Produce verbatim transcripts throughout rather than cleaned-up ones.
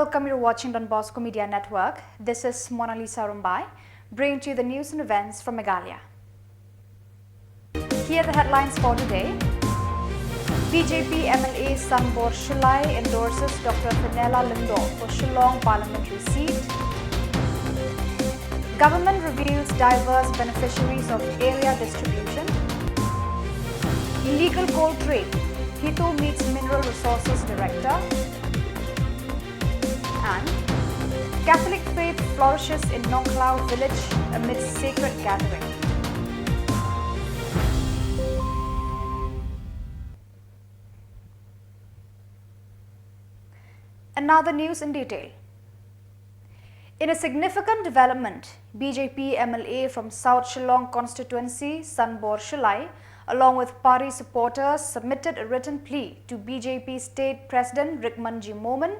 Welcome, you're watching Don Bosco Media Network. This is Mona Lisa Rumbai, bringing to you the news and events from Meghalaya. Here are the headlines for today. B J P M L A Sanbor Shullai endorses Doctor Fenella Lyngdoh for Shillong parliamentary seat. Government reveals diverse beneficiaries of area distribution. Illegal coal trade, HITO meets Mineral Resources Director. And Catholic faith flourishes in Nongkhlaw village amidst sacred gathering. And now the news in detail. In a significant development, B J P M L A from South Shillong constituency, Sanbor Shullai, along with party supporters, submitted a written plea to B J P State President Rikmanjee Momin.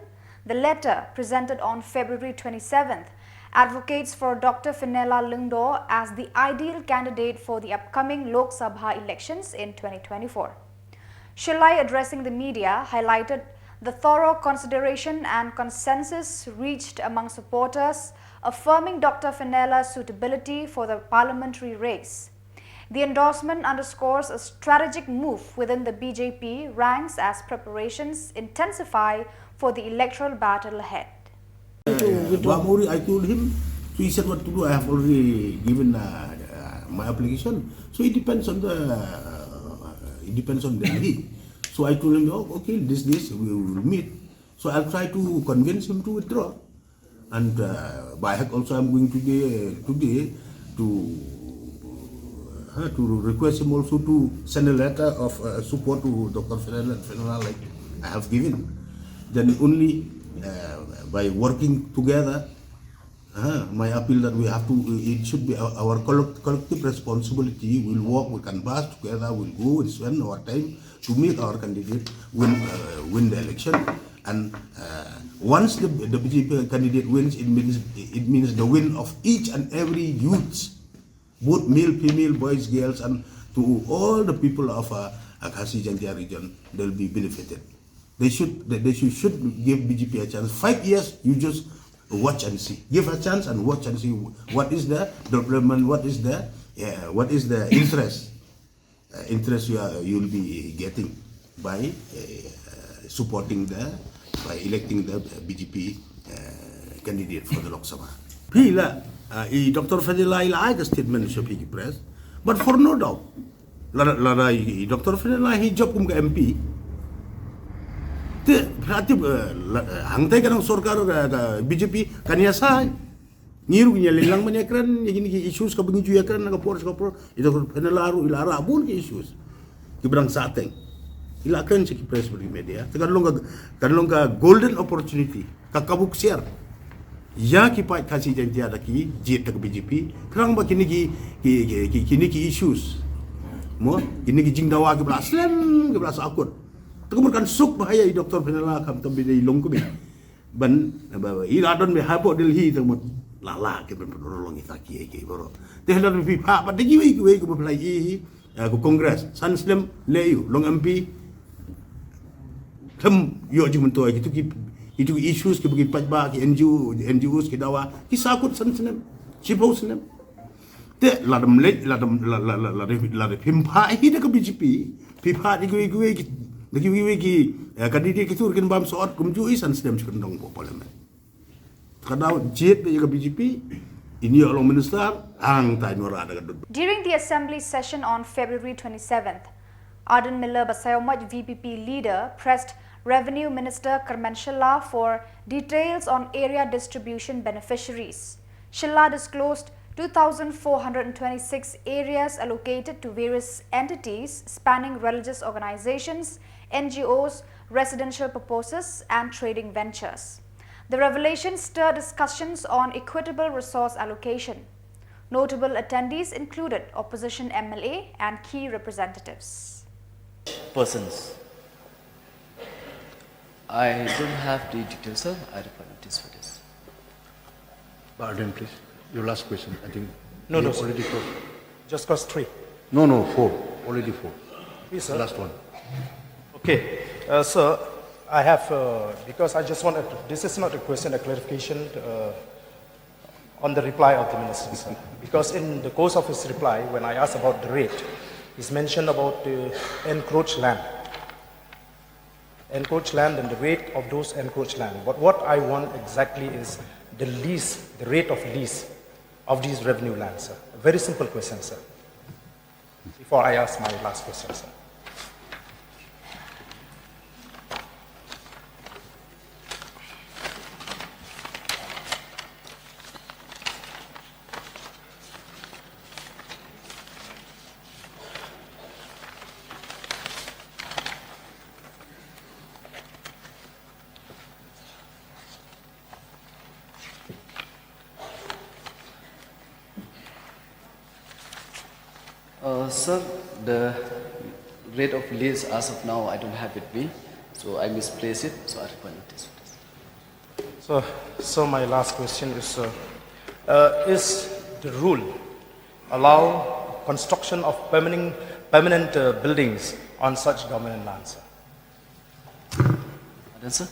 The letter, presented on February twenty-seventh, advocates for Doctor Fenella Lyngdoh as the ideal candidate for the upcoming Lok Sabha elections in twenty twenty-four. Shullai, addressing the media, highlighted the thorough consideration and consensus reached among supporters, affirming Doctor Fenella's suitability for the parliamentary race. The endorsement underscores a strategic move within the B J P ranks as preparations intensify for the electoral battle ahead. Uh, Bamuri, I told him, so he said, "What to do? I have already given uh, uh, my application." So it depends on the, uh, it depends on Delhi. So I told him, "Oh, okay, this, this, we will meet." So I'll try to convince him to withdraw. And uh, Bahek also, I'm going today, today to uh, to request him also to send a letter of uh, support to Doctor Fenella, Fenella, like I have given. Then only uh, by working together, uh, my appeal that we have to, it should be our, our collect- collective responsibility. We'll work, we can pass together, we'll go, we'll spend our time to make our candidate win, uh, win the election. And uh, once the, the B J P candidate wins, it means it means the win of each and every youth, both male, female, boys, girls, and to all the people of uh, Khasi Jaintia region, they'll be benefited. They should they, they should, should give B J P a chance. Five years, you just watch and see. Give a chance and watch and see what is the development, what is the uh, what is the interest. Uh, interest you are, you'll be getting by uh, supporting the, by electing the B J P uh, candidate for the Lok Sabha. Phi la, uh, i Doctor Fenella i la ai ka statement sha phi ki press, but for no doubt, lada, lada i Doctor Fenella hi jop kum ka M P, te phi la tip, uh, la, uh, hangtai ka nang sorkar ka, ka B J P kan ïa sai. Ngi ruh ngi ïa leit lang ban ïa kren ïa kine ki issues kaba ngi ju ïa kren na ka por sha ka por. I Doctor Fenella ruh i la rah bun ki issues kiba dang sahteng. I la kren sha ki press bad ki media. Te kan long ka, kan long ka golden opportunity, ka kabu ksiar ïa ki paid Khasi Jaintia da ki jied da ka B J P. Khnang ba kine ki, ki, ki, ki, kine ki issues, mo, kine ki jingdawa kiba la slem, kiba la sahkut, te ka mut kan suk ba ha ïa i Doctor Fenella khamtam ba i dei i longkmie. Ban, ba, ba, i la don ba hapoh Delhi te mut la la ki ban pynurlong ita ki, ki baroh. Te la don phi phah bad da kiwei kiwei kiba phi la ïohi, eh, ka Congress san snem leh ïa u long M P. Khlem ïoh jingmyntoi, kitu ki, kitu ki issues kiba ki paidbah, ki N G O, N G Os ki dawa, ki sahkut san snem, shiphew snem. Te lada ym leit, lada, la, la, la, lada, lada phim phah hi da ka B J P, phi phah da kiwei kiwei ki, da kiwei kiwei ki, eh, candidate ki tur kin bam sot kumjuh i san snem shi kyndong hapoh Parliament. Ka daw jied da ïa ka B J P, in ïoh long minister, hangta in wanrah da ka dud. During the assembly session on February twenty-seventh, Ardent Miller, Basaiawmoit V P P leader, pressed Revenue Minister Kyrmen Shylla for details on area distribution beneficiaries. Shylla disclosed two thousand four hundred twenty-six areas allocated to various entities spanning religious organizations, N G Os, residential purposes, and trading ventures. The revelation stirred discussions on equitable resource allocation. Notable attendees included opposition M L A and key representatives. Persons. I don't have the details, sir. I have to find it for this. Pardon, please. Your last question, I think. No, no, we sir. Already four. Just cause three. No, no, four. Already four. Please, sir. Last one. Okay, uh, sir. I have, uh, because I just want to, this is not a question, a clarification uh, on the reply of the minister, sir. Because in the course of his reply, when I asked about the rate, he's mentioned about the encroached land. Encroached land and the rate of those encroached land. But what I want exactly is the lease, the rate of lease of these revenue lands, sir. A very simple question, sir. Before I ask my last question, sir. Uh, sir, the rate of lease as of now, I don't have with me, so I misplaced it, so I require notice. So, so my last question is, uh, uh, is the rule allow construction of permanent, permanent uh, buildings on such government lands? Pardon, sir?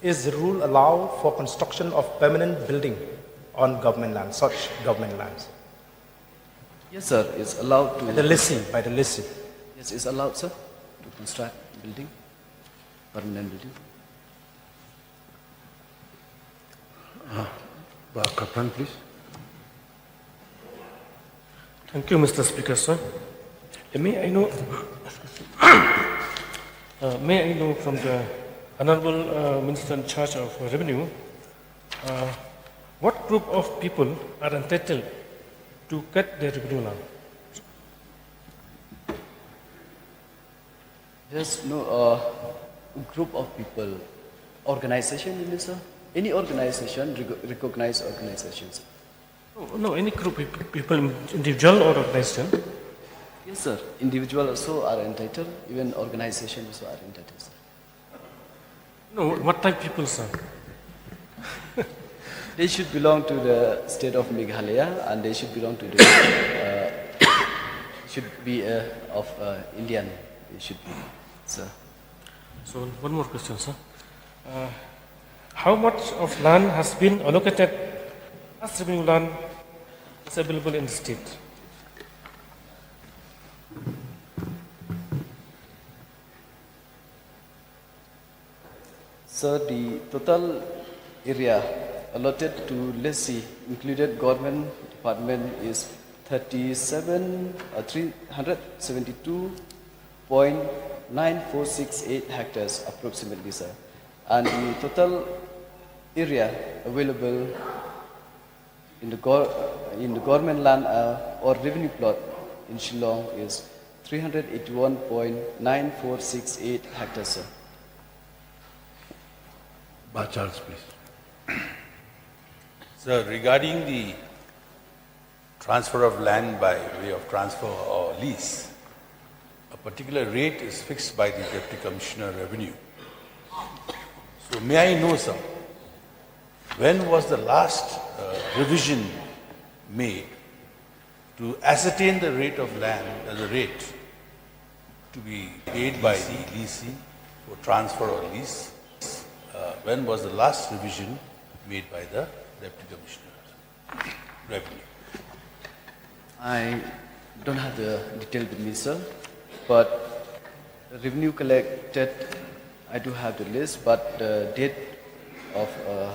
Is the rule allow for construction of permanent building on government land, such government lands? Yes, sir. It's allowed to. By the lessee, by the lessee. Yes, it's allowed, sir, to construct building, permanent building. Bah Kaplan, please. Thank you, Mister Speaker, sir. Uh, may I know, uh, may I know from the Honorable uh, Minister in charge of Revenue, uh, what group of people are entitled to get the revenue now? There's no uh, group of people, organization, you mean, sir? Any organization, rec- recognized organizations. No, no, any group of people, individual or organization. Yes, sir. Individual also are entitled, even organization also are entitled, sir. No, what type people, sir? They should belong to the state of Meghalaya and they should belong to the, uh, should be uh, of uh, Indian, they should be, sir. So, one more question, sir. Uh, how much of land has been allocated as revenue land is available in the state? Sir, the total area allotted to lessee included government department is thirty-seven, uh, three hundred seventy-two point nine four six eight hectares approximately, sir. And the total area available in the, gov- in the government land uh, or revenue plot in Shillong is three hundred eighty-one point nine four six eight hectares, sir. Bah Charles, please. Sir, regarding the transfer of land by way of transfer or lease, a particular rate is fixed by the Deputy Commissioner Revenue. So may I know, sir, when was the last uh, revision made to ascertain the rate of land, uh, the rate to be paid by the leasee for transfer or lease? Uh, when was the last revision made by the Deputy Commissioner Revenue? I don't have the detail with me, sir, but revenue collected, I do have the list, but the date of uh,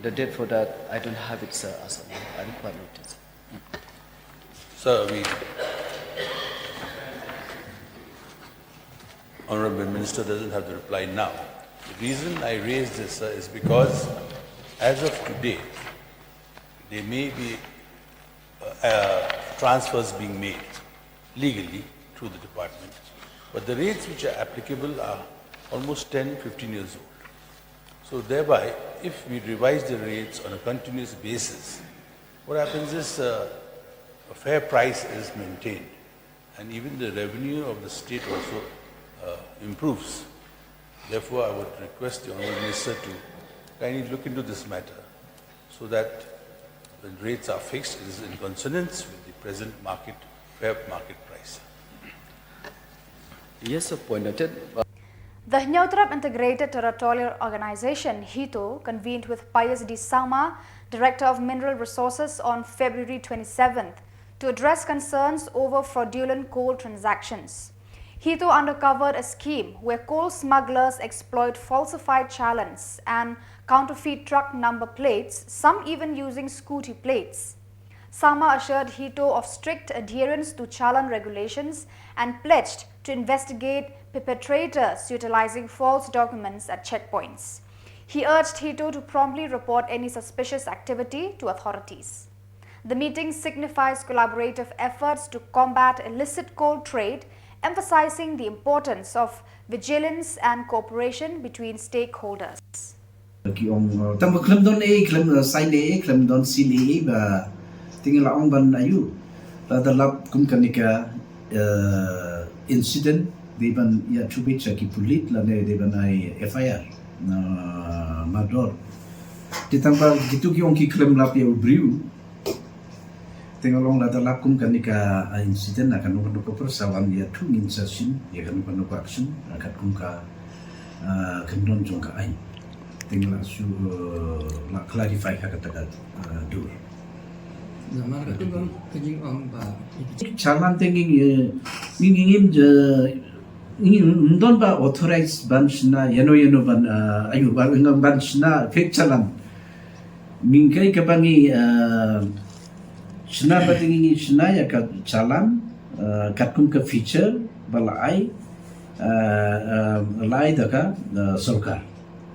the date for that, I don't have it, sir, as of now. I require notice. Sir, we, Honorable Minister doesn't have the reply now. The reason I raise this, sir, is because as of today, there may be uh, uh, transfers being made legally through the department, but the rates which are applicable are almost ten, fifteen years old. So thereby, if we revise the rates on a continuous basis, what happens is uh, a fair price is maintained, and even the revenue of the state also uh, improves. Therefore, I would request the Honorable Minister to kindly look into this matter so that when rates are fixed, it is in consonance with the present market, fair market price. Yes, sir, point noted. Uh, The Hynñiewtrep Integrated Territorial Organization, HITO, convened with Pius D Sangma, Director of Mineral Resources, on February twenty-seventh to address concerns over fraudulent coal transactions. HITO uncovered a scheme where coal smugglers exploit falsified challans and counterfeit truck number plates, some even using scooty plates. Sangma assured HITO of strict adherence to challan regulations and pledged to investigate perpetrators utilizing false documents at checkpoints. He urged HITO to promptly report any suspicious activity to authorities. The meeting signifies collaborative efforts to combat illicit coal trade, emphasizing the importance of vigilance and cooperation between stakeholders. Ki ong, uh, tang ba khlem don ei, khlem, uh, sign ei, khlem don seal ei, ba ting la ong ban ayu. Lada lap kum kane ka, uh, incident, dei ban ïathuh beit sha ki pulit lane dei ban ai F I R. Na mardor. Te tang ba kitu ki ong ki khlem lap ïa u briew. Te nga long lada lap kum kane ka, ah, incident na kano kano ka por sa wan ïathuh ngin sa shim ïa kano kano ka action, ah, katkum ka, ah, kyndon jong ka aiñ. Te nga la shu, eh, la clarify ha kata ka, ah, dur. Namar ka tu bang ka jingong ba. Challan te ngi ngi ngi ngim je ngi ngim don ba authorize ban shna ïano ïano ban, ah, ayu ban ban shna fake challan. Ngi kai kaba ngi, eh, shna ba te ngi shna ïa ka challan, eh, katkum ka feature ba la ai, eh, eh, la ai da ka, eh, sorkar.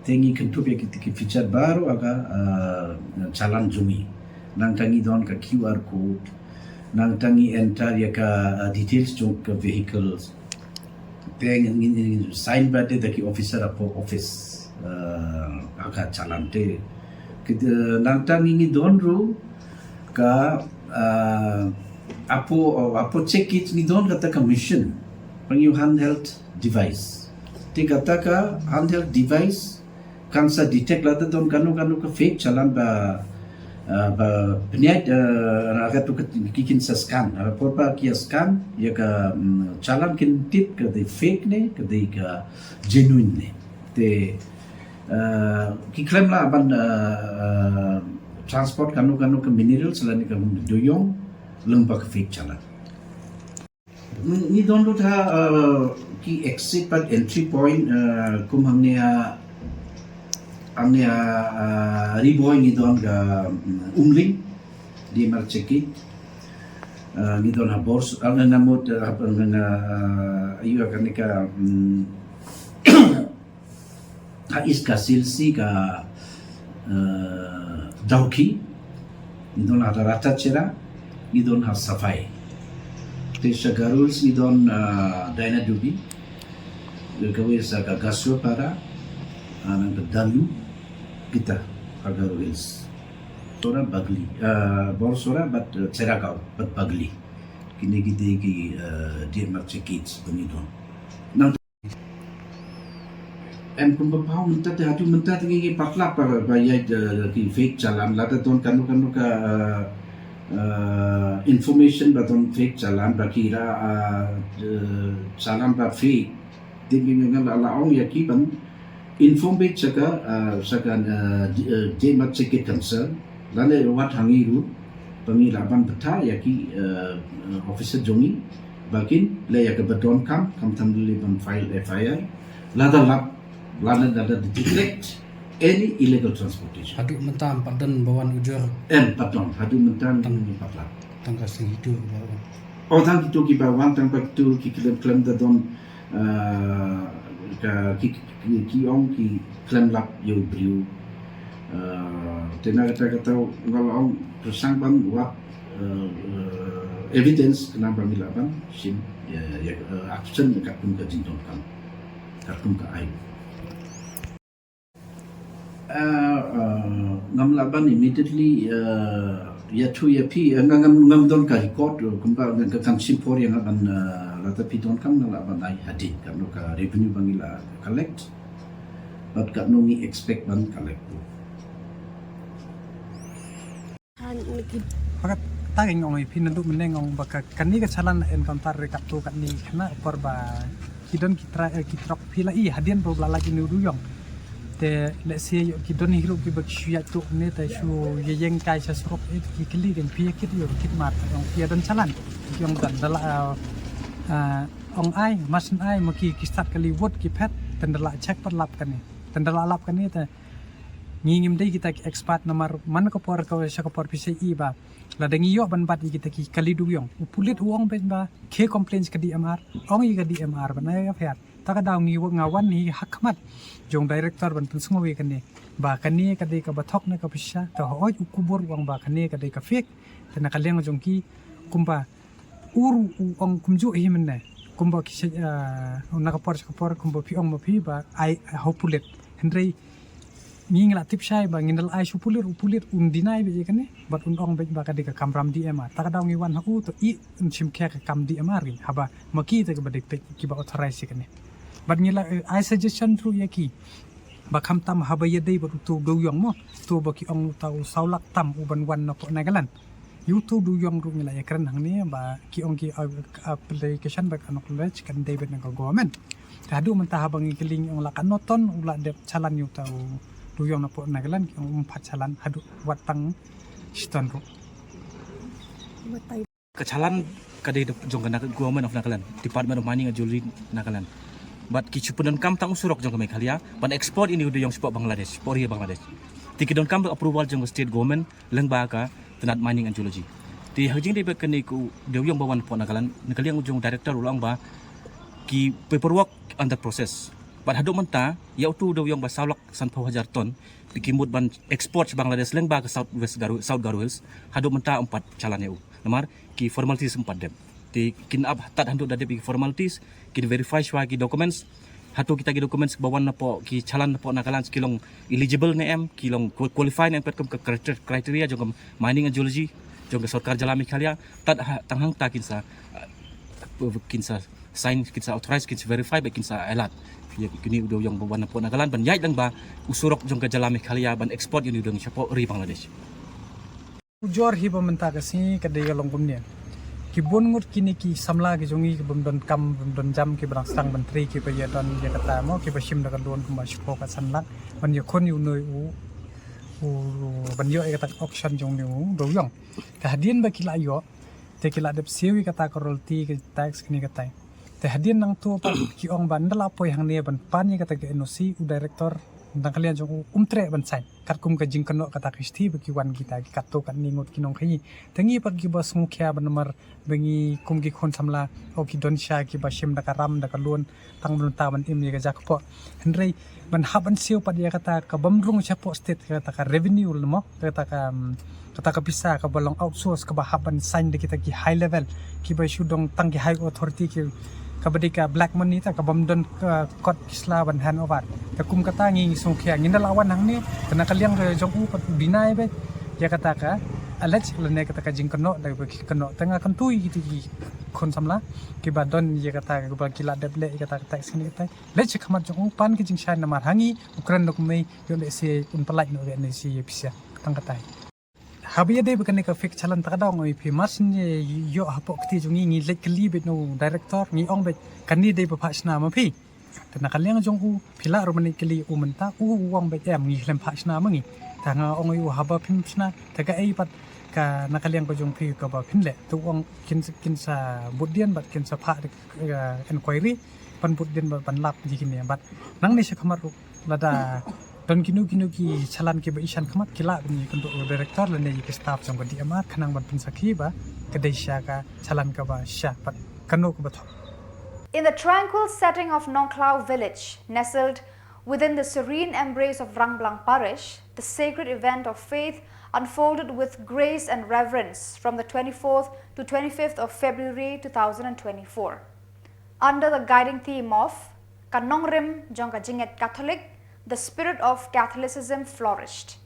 Te ngi kynthup ïa ki, ki feature baroh ha ka, eh, challan jong ngi. Nangta ngi don ka Q R code, nangta ngi enter ïa ka, eh, details jong ka vehicles. Te ngi, ngi, ngi sign ba te da ki officer hapoh office, eh, ha ka challan te. Ki, eh, nangta ngi, ngi don ruh ka, eh, hapoh, hapoh check gate ngi don kata ka machine. Pang ïa u handheld device. Te kata ka handheld device kan sa detect lada don kano kano ka fake challan ba, ah, ba pynïaid, ah, na katu ka ki kin sa scan. Ah, por ba ki scan ïa ka, mm, challan kin tip ka dei fake ne ka dei ka genuine ne. Te, ah, ki khlem lah ban, ah, ah, transport kano kano ka minerals lane ka duyong lyngba ka fake challan. Ngi don lut ha, eh, ki exit bad entry point, eh, kum hangne ha, hangne ha, eh, Ri Bhoi ngi don ka, mm, Umling, D M R check gate. Eh, ngi don ha Bors, eh, na mut, eh, ha, eh, ayu ha kane ka, mm, ha East Khasi Hills ka, eh, Dawki, ngi don ha Rathachera, ngi don ha Safai. Te sha Garo Hills ngi don, eh, Dainadubi, kawei sa ka Gasuapara, eh, nangta Dalu, kita ha Garo Hills. Sora Bagli, eh, Borsora bad, eh, Cheragaon bad Bagli. Kine ki dei ki, eh, D M R check gates ba ngi don. Nang Em kumba paw mynta te haduh mynta te ngi patlap ba, ba ïa, eh, ki fake challan lada don kano kano ka, eh, information ba don fake challan ba ki ra, eh, challan ba fake. Te ngi ngi la la ong ïa ki ban inform beit sha ka, eh, sha ka, eh, D-, eh, D M R check gate concern. Lane wat ha ngi ruh ba ngi lah ban bthah ïa ki, eh, eh, officer jong ngi ba kin leh ïa kaba donkam, khamtam leh ban file F I R. Lada lap, lada, lada detect any illegal transportation. Haduh mynta em pat don ba wan ujor. Em pat don, haduh mynta em pat lap. Tang ka seng HITO ba wan. Oh, tang HITO ki ba wan, tang ba HITO ki khlem khlem da don, eh, ka ki, ki, ki ong ki khlem lap ïa u briew. Eh, te na kata kata nga la ong pyrshang ban wad, eh, eh, evidence khnang ba ngi lah ban shim ïa, ïa, eh, action katkum ka jingdonkam, katkum ka aiñ. Eh, eh, ngam lah ban immediately, eh, ïathuh ïa phi, eh, ngam, ngam, ngam don ka record, eh, kumba nga kan shim por ïa nga ban, eh, lada phi donkam nga lah ban ai hadien katno ka revenue ba ngi la collect. Bad katno ngi expect ban collect. Hakat ta ong ïa phi naduh mynne ong ba ka kane ka challan encounter re katto katne khynnah por ba Ki don ki trai, eh, ki trok phi la i hadien ba la lait ïa u dewïong. Te lehse ïoh ki don hi ruh kiba ki shu ïaid tuh ne te shu ïeng kai sha surok, eh, ki kylli kein phi ïa kit ïa u kit mat, ong phi ïa don chalan. Ki ong don da la, eh, eh, ong ai, mar shen ai, ma ki ki stad kylli wot ki phet, te da la check pat lap kane. Te da la lap kane te ngi ngim dei kita ki expert namar man ka por ka sha ka por phi sa i ba lada ngi ïoh ban bat ïa kita ki kali dewïong. U pulit u ong beit ba khie complain sha ka D M R, ong ïa ka D M R ban ai F I R. Ta ka daw ngi wa-, nga wan hi ha khmat jong director ban pynsngew ïa kane ba kane ka dei kaba thok ne kaba shisha, te hooid u khubor u ong ba kane ka dei ka fake. Te na ka liang jong ki kumba u ruh u ong kumjuh hi mynne. Kumba ki sha, ah, na ka por sha ka por kumba phi ong ma phi ba ai ha u pulit. Hynrei ngi ngi la tip shai ba ngin da la ai sha u pulit, u pulit un deny beit ïa kane bad un ong beit ba ka dei ka kamram D M R. Ta ka daw ngi wan ha u to i un shim khia ka kam D M R ri haba ma ki te kiba dei peit kiba authorize ïa kane. Bad ngi la, eh, ai suggestion ruh ïa ki ba khamtam haba ïadei bad uto u dewïong mo, uto ba ki ong uta u saw lak tam u ban wan na pdeng Nagaland. Ïa uto u dewïong ruh ngi la ïakren hangne ba ki ong ki, uh, application ba kan acknowledge kan dei beit na ka government. Te haduh mynta haba ngi kylli ngi ong la katno ton u la dep chalan ïa uta u dewïong na pdeng Nagaland, ki ong um pat chalan haduh wat tang shi ton ruh. Ka chalan ka dei jong ka Nag-, Government of Nagaland, Department of Mining and Geology Nagaland. Bad ki shu pyndonkam tang u surok jong ka Meghalaya ban export ïa une u dewïong shapoh Bangladesh, shapoh ri Bangladesh. Te ki donkam approval jong ka state government lyngba ka tnat Mining and Geology. Te ha ka jingdei bad kane ka dewïong ba wan shapoh Nagaland, na ka liang jong u director u la ong ba ki paperwork under process. Bad haduh mynta ïa uto u dewïong ba saw lak sanphew hajar ton ba ki mut ban export sha Bangladesh lyngba ka South West Garo, South Garo Hills, haduh mynta um pat chalan ïa u. Namar ki formalities um pat dep. Te kin ap tad haduh da dep ki formalities, kin verify shwa ki documents. Hato kita ki documents ba wan napoh ki chalan napoh Nagaland ki long eligible ne em, ki long qual-, qualify ne em pat kum ka criter-, criteria jong ka Mining and Geology jong ka sorkar jylla Meghalaya. Tad ha, tang hangta kin sa, uh, kin sa sign, kin sa authorize, kin sa verify, bad kin sa allot ïa kine u dewïong ba wan napoh Nagaland ban ïaid lang ba u surok jong ka jylla Meghalaya ban export ïa une u dewïong shapoh ri Bangladesh. Ujor hi ba mynta ka sngi ka dei ka long kumne. Ki bun ngut kine ki samla ki jong ngi ki bym don kam, bym don jam, kiba dang sdang ban trei, kiba ïa don ïa kata mo, kiba shim da ka loan kumba shiphew ka san lak ban ïa khun ïa une u, u, ban ïoh ïa kata ka auction jong une u dewïong. Te hadien ba ki la ïoh, te ki la dep siew ïa kata ka royalty, ka tax, kine katai. Te hadien nangto pat ki ong ba ynda la poi hangne ban pan ïa kata ka N O C, u director na ka liang jong u um treh ban sign. Katkum ka jingkynnoh kata ka shithi ba ki wan kita ki katto katne ngut ki nongkhaïi. Te ngi pat kiba sngewkhia ba namar ba ngi kum ki khun samla, o ki don sha kiba shim da ka ram da ka loan, tang ban ta ban im ïa ka jakpoh. Hynrei ban hap ban siew pat ïa kata ka bym rung shapoh state, kata ka revenue lemo, kata ka, um, kata ka pisa kaba long outsource kaba hap ban sign da kita ki high level, kiba shu dang tang ki high authority ki, kaba dei ka black money ta, ka bym don ka kot ki sla ban hand over. Te kum kata ngi ngi sngewkhia, ngi da la wan hangne, te na ka liang ka jong u pat u deny beit ïa kata ka allege lane kata ka jingkynnoh da ba ki kynnoh. Te nga kyntu ïa kita ki khun samla kiba don ïa kata kaba ki la dep leh ïa kata ka tax kane katai. Leit sha khmat jong u pan ka jingshai namar ha ngi u kren da kumne ïoh lehse un pyllait noh ïa kane shi ïa pisa tang katai. Haba ïadei bad kane ka fake challan ta ka daw nga ong ïa phi, mar shen ïoh hapoh kti jong ngi ngi leit kylli beit na u director, ngi ong beit kane dei ba phah shna ma phi. Te na ka liang jong u phi lah ruh ban leit kylli u mynta, u u ong beit em ngi khlem phah shna ma ngi. Te nga ong ïa u haba phim shna te kaei pat ka na ka liang ka jong phi kaba phin leh. Te u ong kin, kin sa bud dien bad kin sa phah, eh, inquiry ban bud dien bad ban lap ïa kine. Bad nangne sha khmat ruh lada don kino kino ki challan kiba i shan khmat ki lah ban ïakynduh ïa u director lane ïa ki staff jong ka D M R khnang ban pynsakhi ba ka dei sha ka challan kaba shisha bad kano kaba thok. In the tranquil setting of Nongkhlaw village, nestled within the serene embrace of Rangblang Parish, the sacred event of faith unfolded with grace and reverence from the twenty-fourth to twenty-fifth of February two thousand twenty-four. Under the guiding theme of Ka Nongrim Jong Ka Jingngeit Katholik, the spirit of Catholicism flourished.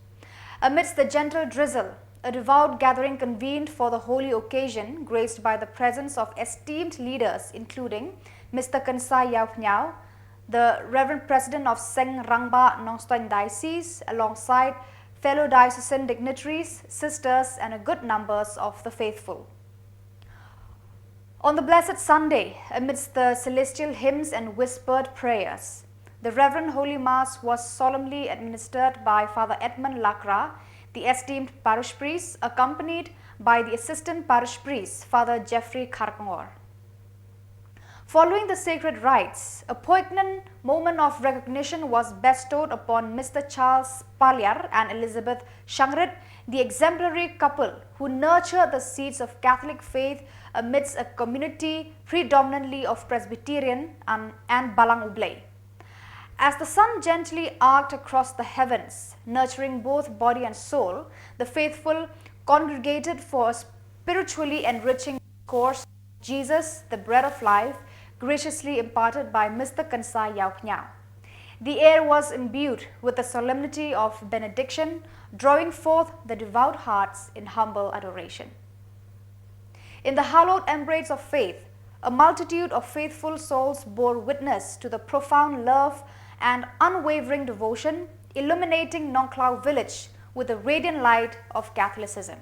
Amidst the gentle drizzle, a devout gathering convened for the holy occasion, graced by the presence of esteemed leaders including Mister Kynsa Ïawphniaw, the Reverend President of Seng Rangbah Nongstoiñ Diocese, alongside fellow diocesan dignitaries, sisters, and a good numbers of the faithful. On the Blessed Sunday, amidst the celestial hymns and whispered prayers, the Reverend Holy Mass was solemnly administered by Father Edmund Lakra, the esteemed parish priest, accompanied by the assistant parish priest, Father Jeffrey Kharkongor. Following the sacred rites, a poignant moment of recognition was bestowed upon Mister Charles Paliar and Elizabeth Shangrit, the exemplary couple who nurtured the seeds of Catholic faith amidst a community predominantly of Presbyterian and, and Balang U Blei. As the sun gently arced across the heavens, nurturing both body and soul, the faithful congregated for a spiritually enriching course, Jesus, the Bread of Life, graciously imparted by Mister Khyentse Ïawphniang. The air was imbued with the solemnity of benediction, drawing forth the devout hearts in humble adoration. In the hallowed embrace of faith, a multitude of faithful souls bore witness to the profound love and unwavering devotion, illuminating Nongkhlaw village with the radiant light of Catholicism.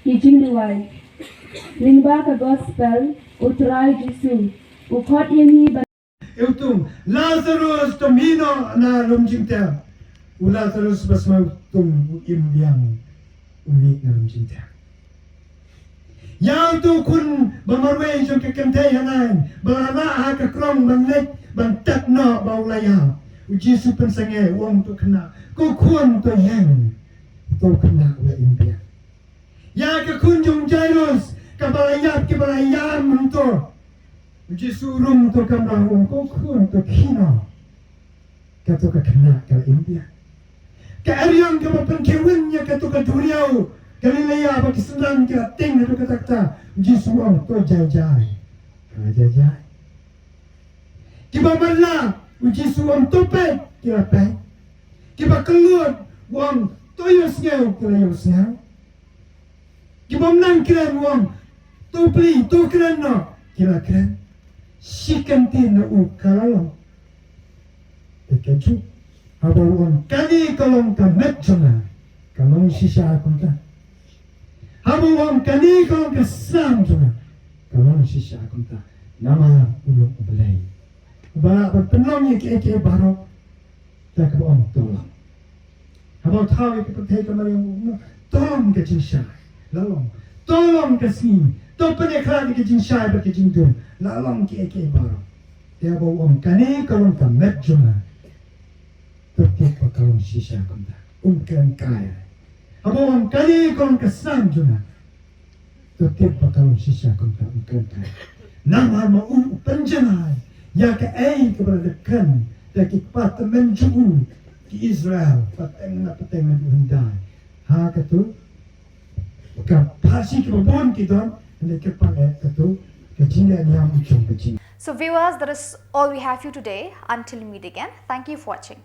Ki jingduwai. Lyngba ka gospel, U Trai Jisu u khot ïa ngi ban. Ïa uto u Lazarus, to mih noh na lum jingtep. U Lazarus ba sma u tung u im biang, u mih na lum jingtep. Ïa uto u khun ba marwei jong ka kynthei Nain ba la rah ha ka krong ban leit ban tep noh ba u la ïap, U Jisu pynsangeh, u ong to khynnah, ko khun, to ïeng. To khynnah u la im biang. Ïa ka khun jong u Jairus kaba la ïap, kaba la ïam hangto, U Jisu u rung to kamra, u ong, ko khun, to khie noh. Kato ka khynnah ka la im biang. Ka eriong kaba pynkhie win ïa kato ka duriaw Galilea ba ki synran ki la tieng haduh katta katta, U Jisu u ong, to jai jai. Ka la jai jai. Kiba matlah, U Jisu u ong, to peit, ki la peit. Kiba kylluid, u ong, to ïohsngew, ki la ïohsngew. Kibym nang kren, u ong, to plie, to kren noh, ki la kren. Shi kyntien na u ka la long. Te kajuh, haba u ong, kane ka long ka met jong nga, ka long shisha kumta. Haba u ong, kane ka long ka snam jong nga, ka long shisha kumta. Namar u long U Blei uba lah ban pynlong ïa kiei kiei baroh. Te kaba ong, to long. Haba u thaw ïa ka pyrthei ka mariang, u ong, to long ka jingshai, la long. To long ka sngi, to pynïakhlad ïa ka jingshai bad ka jingdum, la long kiei kiei baroh. Te haba u ong, kane ka long ka met jong nga, to tip ba ka long shisha kumta, um kren kai. Haba u ong, kane ka long ka snam jong nga, to tip ba ka long shisha kumta, um kren kai. Namar ma u u pynjanai ïa kaei kaba la dep kren da ki kpa tymmen jong u, ki Israel, pateng na pateng naduh hyndai ha kato ka phasi kaba bun ki don, hynrei kyrpang eh kato ka jingïaid niam jong ka jing. So viewers, that is all we have for you today. Until we meet again, thank you for watching.